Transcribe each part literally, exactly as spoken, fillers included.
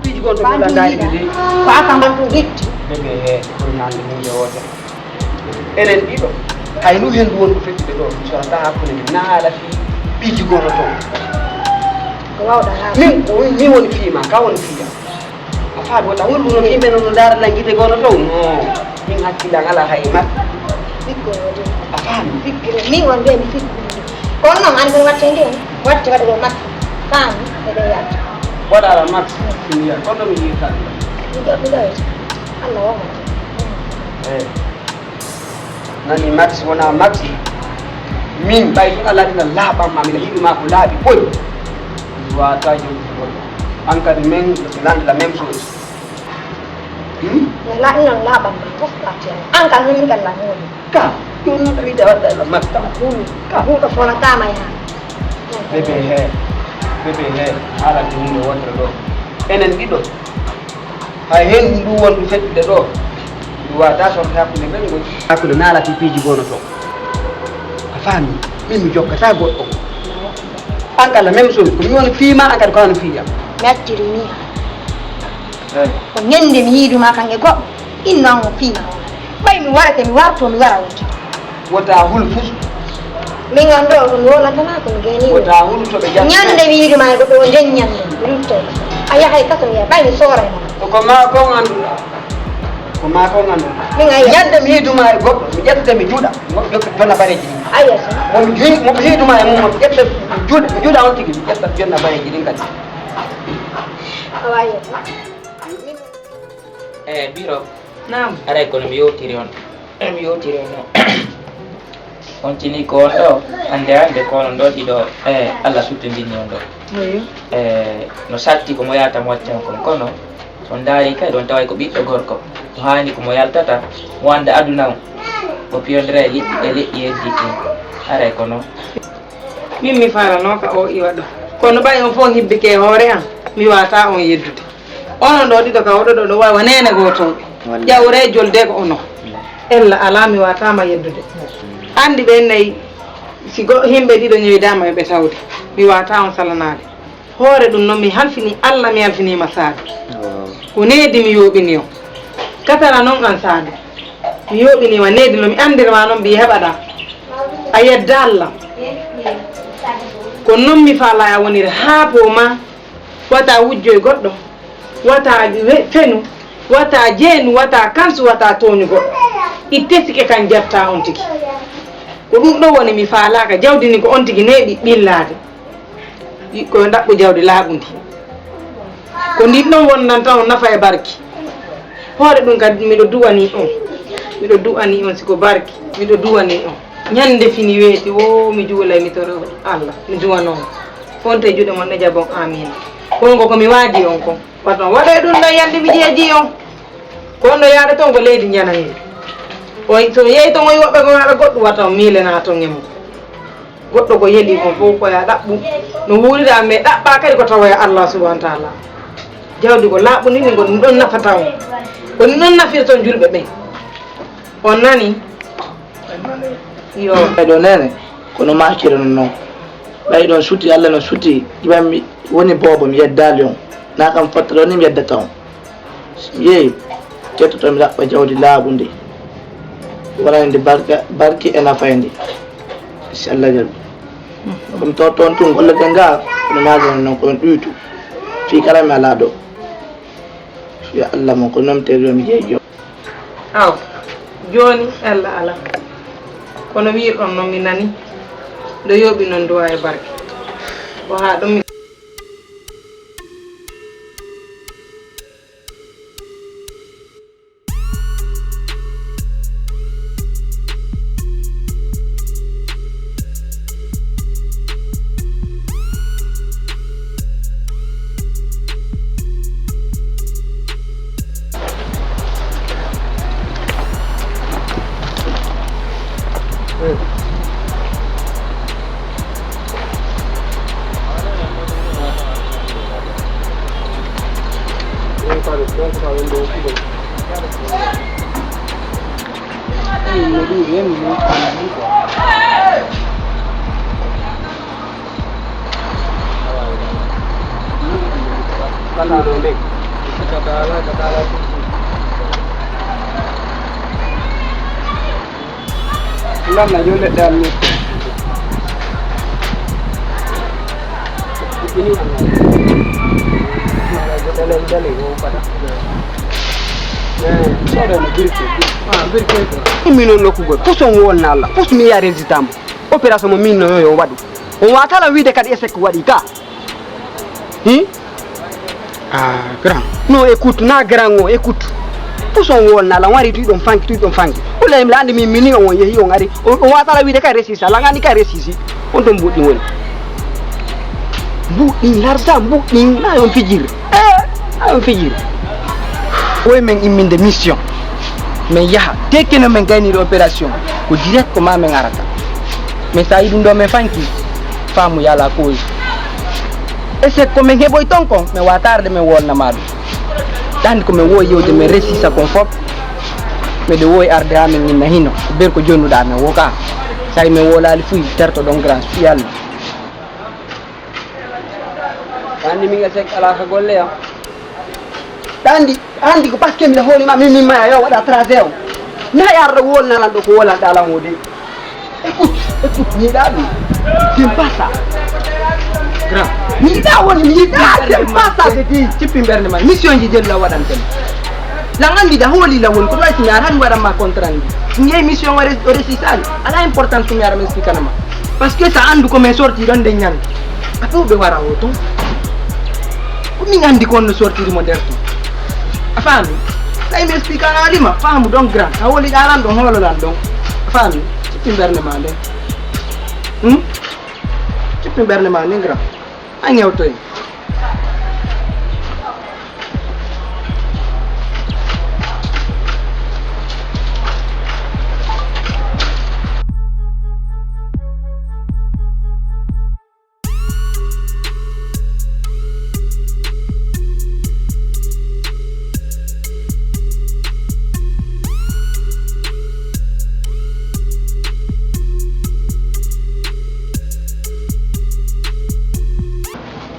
Piiji gon to ko landaani ɗi de. Ko aka ngal ɗum itti. Bebe he, ko nande huunde wootere. Enen ɗiɗo, hay nu henndu wondu fettude ɗo, mi sorataa hakkunde men, naa haala fii piiji gono toon. Ko wawɗaa haala. Min, ko min woni fii maa, ka woni fii am. A faami, wota won ɗum no fii men no ndaara lan gite gono toon. No, min hakkille an alaa hay e maɓɓe. Ɓikkoy woni. A faami? Ɓikkoy, min on mbiya mi fii ɗum. Kono noon, an kon watte ndiyam, watte waɗa ɗo makko. Faami, e ɗo yalta. Waɗa ala makko, mi yiya, kono mi yiya tan. Mi ɗo, mi ɗo yalta. Allah wonmo. Eh. Nani Max wona Max. Min ɓay tun Allah dina laaɓan ma, miɗa yiɗi ma ko laaɓi boy. Mi wata jom ko boy. An kadi men, nande la même chose. Hmm? Mi la ina laaɓan ma, fof parti. An kan min kan la moolu. Ka, ɗum noon ɗo wiide wadda la Max tan. Ɗum, ka. Ɗum ɗo fonatama yaa. Bebe he, bebe he, haala ɗum no wonde ɗo. Enen ɗiɗo. Hay henndu ndu wondu fettude ɗo, ndu waawataa sorte hakkunde men ngol. Hakkunde naalatii piiji gono toon. A faami? Min mi jokkataa goɗɗo. An kala même chose, ko mi woni fii maa, an kadi ko an fii am. Mi acciri nii. Eey. Ko ñande mi yiiduma kan e goɗɗo, inno an o fii maa wonde. Ɓay mi warake, mi warto, mi wara wonde. Wota hul fus. Min an ɗo, ko mi wonatana, ko mi gayni. Wota hul to ɓe jaɓi. Ñande mi yiɗuma e goɗɗo, o nden ñande, mi luttay. A yahay kaso, mi yahay, ɓay mi sooray mo. Ko maa kon annduɗaa. Ko maa kon annduɗaa. Min a yiɗa. Ñande mi yiɗuma e goɗɗo, mi ƴetta mi juuɗa. Mo mi jokka jonna bareeji ɗin. A yiɗa so. Mo mi juuɗ-, mo mi yiɗuma e mum, mo mi ƴetta mi juuɗa, mi juuɗa on tigi, mi ƴetta jonna bareeji ɗin kadi. Awa yiɗa. Eh, Biro. Naam. Aray kono mi yewtiri on. Eh, mi yewtiri on no. On tini ko on ɗo, hannde hannde ko onon ɗo ɗiɗo, eh, Allah suttindini on ɗo. Eyo. Eh, no satti ko mo yaata mo watti on kon, kono so on ndaari kay ɗon taway ko ɓiɗɗo gorko. Mo haani ko mo yaltata, mo annda aduna on. Ko piyondira e liɗɗi, e leƴƴi heddi ɗin. Aray kono. Min mi faalano ka o iwa ɗo. Kono ɓay on fof hibbike e hoore an, mi waata on yeddude. Onon ɗo ɗiɗo ka oɗo ɗo, ɗo wawa neene gootooɓe. Wallahi. Ƴawre jolde ko ono. Ella alaa mi waataama yeddude. Anndi ɓeen nayi, si go-, yimɓe ɗiɗo ñoydaama e ɓe tawde, mi waata on salanaade. Hoore ɗum noon mi halfini Allah, mi halfiniima Saadu. Waaw. Ko needi mi yooɓini on. Katara noon an Saadu. Mi yooɓiniima needi no mi anndirma noon mbi heɓaɗaa. A yedda Allah. Ko noon mi faalaa a wonira haa poo ma. Wata wujjoy goɗɗo, wata we-, fenu, wata jeenu, wata kansu, wata tooñu goɗɗo. Ɗi tesike kan jatta on tigi. Ko ɗum ɗo woni mi faalaaka jawdi ni ko on tigi neeɓi ɓillaade. Ko yo ɗaɓɓu jawdi laaɓundi. Ko ndin ɗon wondanta on nafa e barki. Hoore ɗum kadi miɗo duwani on. Miɗo duwani on siko barki. Miɗo duwani on. Ñande fini weeti, woo, mi juulay, mi toro Allah, mi duwano on. Fonte juuɗe mon ɗe jabon, aamiin. Kon ko ko mi waadi on kon. Waɗon, waɗoy ɗum ɗon yande mi jeeji on. Ko on ɗo yaaɗa ton ko leydi njanani. On, so yehi ton, on woɓɓe ko waɗa goɗɗum, wata on miilenaa ton e mum. Goɗɗo ko yeli on fof ko ya ɗaɓɓu. No wuurira, mais ɗaɓɓa kadi ko tawoya Allah subhanahu wa taala. Jawdi ko laaɓundi, ni ko ɗum ɗon nafata on. Ko ɗum ɗon nafirta on julɓe ɓen. On nani? Yo. Ɓay ɗo neene, kono maacire non non. Ɓay ɗon suti, Allah no suti, iɓan mi woni boobo, mi yeddaali on. Na kam fotta ɗon ni mi yeddata on. Si mi yehi, kettoto mi ɗaɓɓa jawdi laaɓundi. Wonani ndi barka, barki e nafayndi. Si Allah jaɓi. Ko mi tawto on tun golle ɗen gaa, kono maacire non non, kono ɗuytu. Fii kala mi alaa ɗo. Yo Allah mo ko nomtee yo mi jeejo. Aw, jooni Alla alaa. Kono wi'irɗon non mi nanii, ɗo yooɓi non duwaa e barke. Ko haa ɗum mi Ɓanna ɗo ndek. Lanna, yo leɗɗe an ni. Ini an. Dale, dale, o fata. Eh, sore no birke. Ah, birke. Immi non nokku gol. Puson wonna Allah. Pus mi ya résultat mo. Opération mo min no yo, yo waɗu. On watala wiide kadi échec waɗi ka. Hmm? Ah, grand. Non, écoute, na grand o, écoute. Puson wonna la wari tu ɗon fanki, tu ɗon fanki. Wala mi landi mi mini on yehi on ari. On, on watala wiide ka resisa, la ngani ka resisi. On ton buɗɗi woni. Buɗɗi, larsa buɗɗi, na yon fijir. Eh, na yon fijir. Oy men imminde mission. Men yaha. Te kene men gayniri opération. Ko direct ko ma men arata. Men sa yiɗum ɗo men fanki. Faamu yala ko oy. E se ko men heɓoy ton kon, men watara de men wolna ma ɗum. Ɗandi ko men wowi yewde men resisa kon fop. Meɗe wowi arde ha men inna hino. Ber ko jonnuɗa men wo ka. Sa yi men wolali fuy, terto ɗon grand. Fi Allah. Anndi min e sek alaa ka golle am. Ɗa anndi, a anndi ko parce que miɗa hooli ma, min, min maya yo waɗa tracé on. Na yarda wolnalan ɗo ko wolanɗa lan o de. Écoute, écoute, mi yiɗa ɗum. J'aime pas ça. Grand. Mi yiɗa woni, mi yiɗa, j'aime pas ça, je dis. Cippi ɓernde ma. Mission ji jella waɗanten. Lan anndi da hooli lan woni, ko ɗo mi ara mi waɗan ma compte rendu. Mi yehi mission o res-, o resisali. Ala importance ko mi ara mi explique ma. Parce que sa anndu ko min sorti ɗon nden ñande. A ɗo ɓe wara o ton. Ko min anndi ko on no sortiri mo nder ton. A faami? Tawi mi explique a alima, faamu ɗon grand. A woli ɗa lan ɗon, hoolo lan ɗon. A faami? Cippi ɓernde ma nden. Hmm? Cippi ɓernde ma nden grand. A ñewtoy.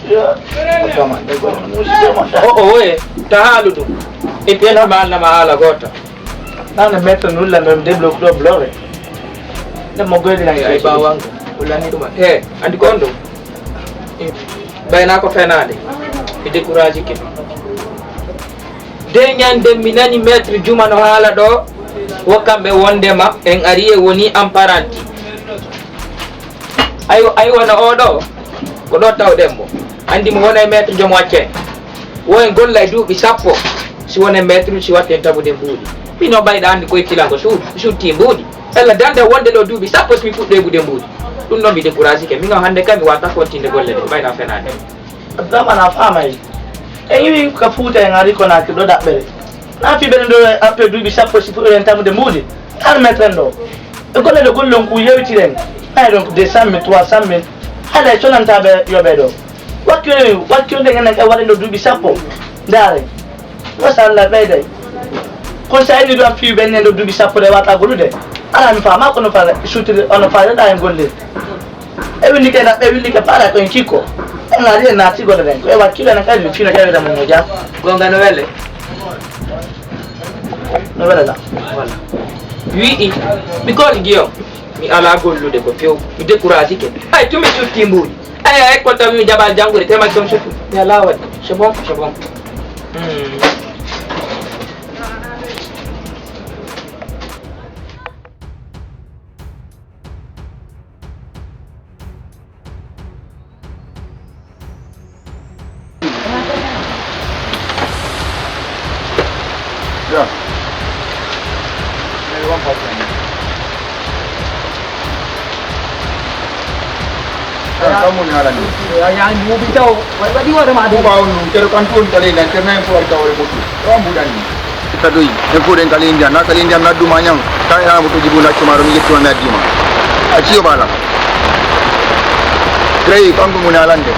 Yo, o tama, ɗe goɗɗo, musiɗɗo mon. O, o, woye, ta haalu ɗum. E tena ma annama haala goota. Nana metto nulla non deblo ɗo blore. Nde mo goyde na ay bawango. O lani ɗum. He, andi ko on ɗum. Bayna ko fenaande. Mi décourage ke. De ñande mi nani maître Juma no haala ɗo. Wo kamɓe wondema en ari e woni en paranti. Aywa, aywa, no oo ɗoo, ko ɗoo tawɗen mo. Anndi mo wona e maître joom wacce. Wo en golla e duuɓi sappo, si wona e maître, si watten tabude mbuuɗi. Mino mbayɗa anndi koye filango su-, sutti mbuuɗi. Ella dande wonde ɗoo duuɓi sappo si mi fuɗɗoy bude mbuuɗi. Ɗum noon mi décourage ke. Min o hannde kay mi waata continude golle ɗe, mbayɗa fenaade. Abdourahmane a faamay. En iwi ka Fuuta en ari Konaakiri ɗo ɗaɓɓere. Na fii ɓeɗen ɗo appe duuɓi sappo si fuɗɗoɗen tamude mbuuɗi. Ar metren ɗo. E golle ɗo gollon ku yewtiren. Ay donc deux cent mille, trois cent mille. Haɗa e sonanta ɓe yoɓe ɗo. Wakkilo, wakkilo ɗen enen kay waɗen ɗo duuɓi sappo. Ndaare. Masha Allah ɓeyday. Kono sa inni ɗo am fii ɓen nen ɗo duuɓi sappo ɗe wata gollude. Ala mi faama kono faale sutiri ono faale ɗa en golle. E windike na, ɓe windike paara ko en kikko. En naati, en naati golle ɗen. Ko e wakkilo na kadi fino ƴawira mo mo jam. Gonga no wele. No wele la. Voilà. Wi'i, mi koni giyo. Mi alaa gollude ko few. Mi décourage ke. Ay, tumi sutti mbuuɗi. Ay, ay, ko tawi mi jaɓal janngude, tema son sutu. Mi alaa waɗi. C'est bon, c'est bon. Hmm. Ya. Ya, kamu ni ala ni. Ya, ya, ni ubi tau. Wa-, wa di wa da ma di. Ku ba unu, kero kan tun kali na, kero na info al kawre butu. Wa mbudan ni. Ita doy, e fuɗen kala Indian, na kala Indian na duma ñang, ka ina mo to jibu na cumaro mi yetti ma mi addima. A ciyo bala. Grey, kanko mo nalande.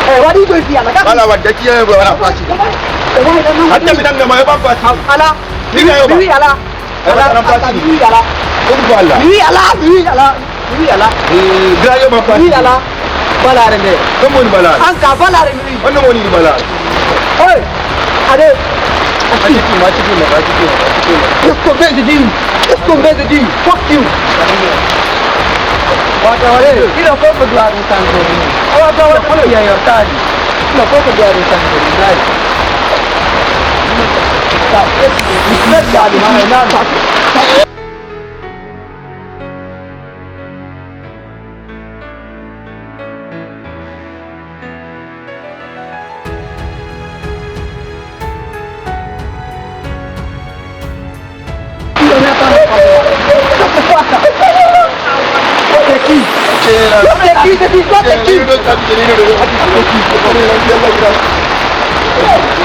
Eh, waɗi koye fiyala, kam. Bala wadda ciyo e bala fasi. Eh, waɗi ɗon non. Hatta mi ɗan gama e ban fasi. Ala. Ni ga yo ba. Wi ala. E ba tan fasi. Wi ala. Ɗum ko Allah. Wi ala, wi ala. Mi wi'i alaa. Eh, Ibrahima Ba. Mi wi'i alaa. Balaare nde. Ɗon woni balaare? An ka balaare mi wi'i. Honno woni balaare? Hey! Ade. Just go bed the deal. Just go bed the deal. Fuck you. What are you? You don't go for the other time. What are you? What are you? You're tired. You don't go for the other time. Right. Stop. Let's, let's go, man.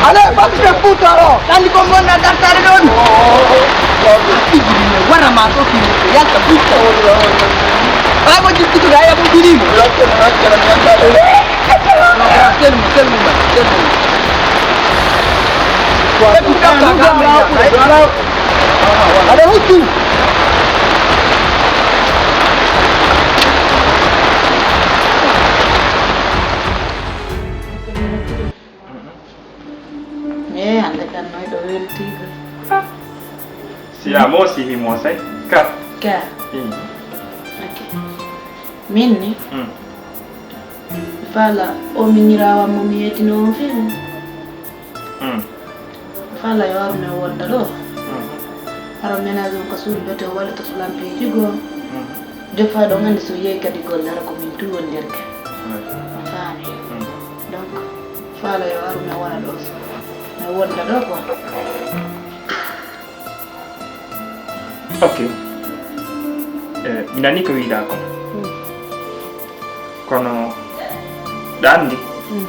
Allez, va te faire foutre alors. Nandi ko mon na dartare don. Wara ma to ki yalta butta. Ba mo jitti to ya mo diri. Tell me, tell me, man, tell me. Tell me. Ada hutu. Eh, hannde kan noy ɗo weltiiɓe. Si a moosi, mi moosay. Ka. Ka. Hmm. Ok. Min ni, hmm, mi faala o miñiraawo am mo mi yeetino on fii mum. Hmm. Mi faala yo aru mi wonda ɗo. Hmm. Hara ménage on ka suudu bete o wallita so lampiiji goo. Hmm. Des fois ɗon anndi so yehi kadi golle hara ko min tuwondirta. Hmm. On faami. Hmm. Donc, faala yo aru mi wona ɗo so mi wonda ɗo quoi. Ok. Eh, mi nani ko wiɗa kon. Mm. Kono ɗa anndi, mm,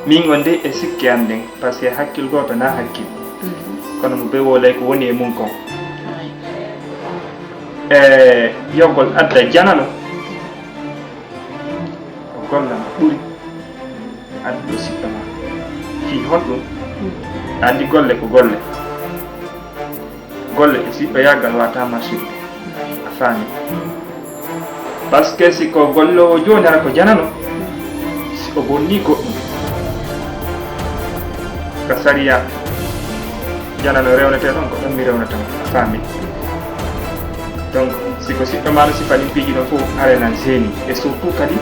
min on de e sikke an ɗen, parce que hakkil gooto na hakkil. Mhm. Kono mo be wolay ko woni e mun kon. Ay. E yogol adda janano. Ko gollal ɓuri addude siɗɗo ma. Fii honɗun? Mm. Anndi golle ko golle. Golle e siɗɗoyaagal wata marsude. A faami? Parce que si ko golloowo jooni hara ko janano, si o bonni goɗɗum, ka sariya janano rewnete ɗon, ko ɗon mi rewnata mo. A faami? Donc, si ko siɗɗo ma no sifa ɗin piiji ɗon fof, alay nan jeeni. Et surtout kadi,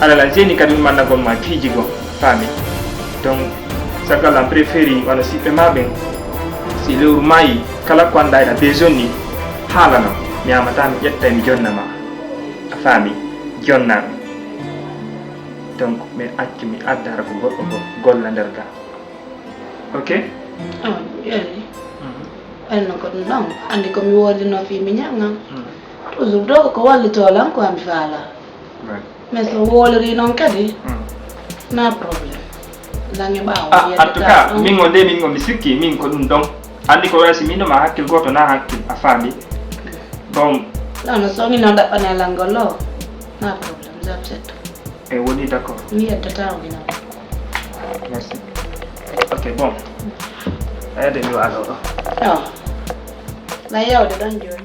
alay nan jeeni kadi ɗum annagol ma piiji goo. Faami? Donc, sagal an préféré, wano siɓɓe ma ɓen, si lewru maayi, kala ko anndaa eɗa besoin ni, haalanam. Mi yamata, mi ƴetta, mi jonna ma. A faami? Jonna mi. Donc, mi accu, mi adda hara ko goɗɗo go-, golla nder ga. Ok? Ah, mi welii. Mhm. Welno ko ɗum ɗon. Anndi ko mi woodinoo fii mi ñaŋŋan. Mhm. Toujours ɗoo ko wallitoo lan ko mi faalaa. Right. Mais so wooliri non kadi, mm, na problème. Lange ɓaawo. Ah, en tout cas, ɗon. Min o nde min o mi sikki, min ko ɗum ɗon. Anndi ko waysi min ma hakkil gooto na hakkil, a faami? Bon. Non, non, so min non ɗaɓɓane langol ɗo, na problème, j'accepte. E woni d'accord. Mi yeddata o ina. Merci. Ok, bon. Ayde mi waalo ɗo. Yo. Na yewde ɗon jooni.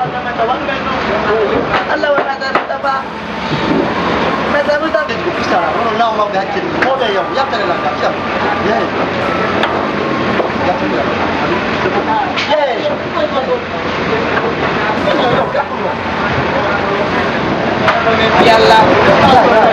Allah wonata Mustafa. Meta Mustafa ko Mustafa. Ono nawa mawɓe hakkille. Mawɓe yaw. Yaltere lan kam. Yaw. Yehi. Yaltere lan. Yehi. Yalla.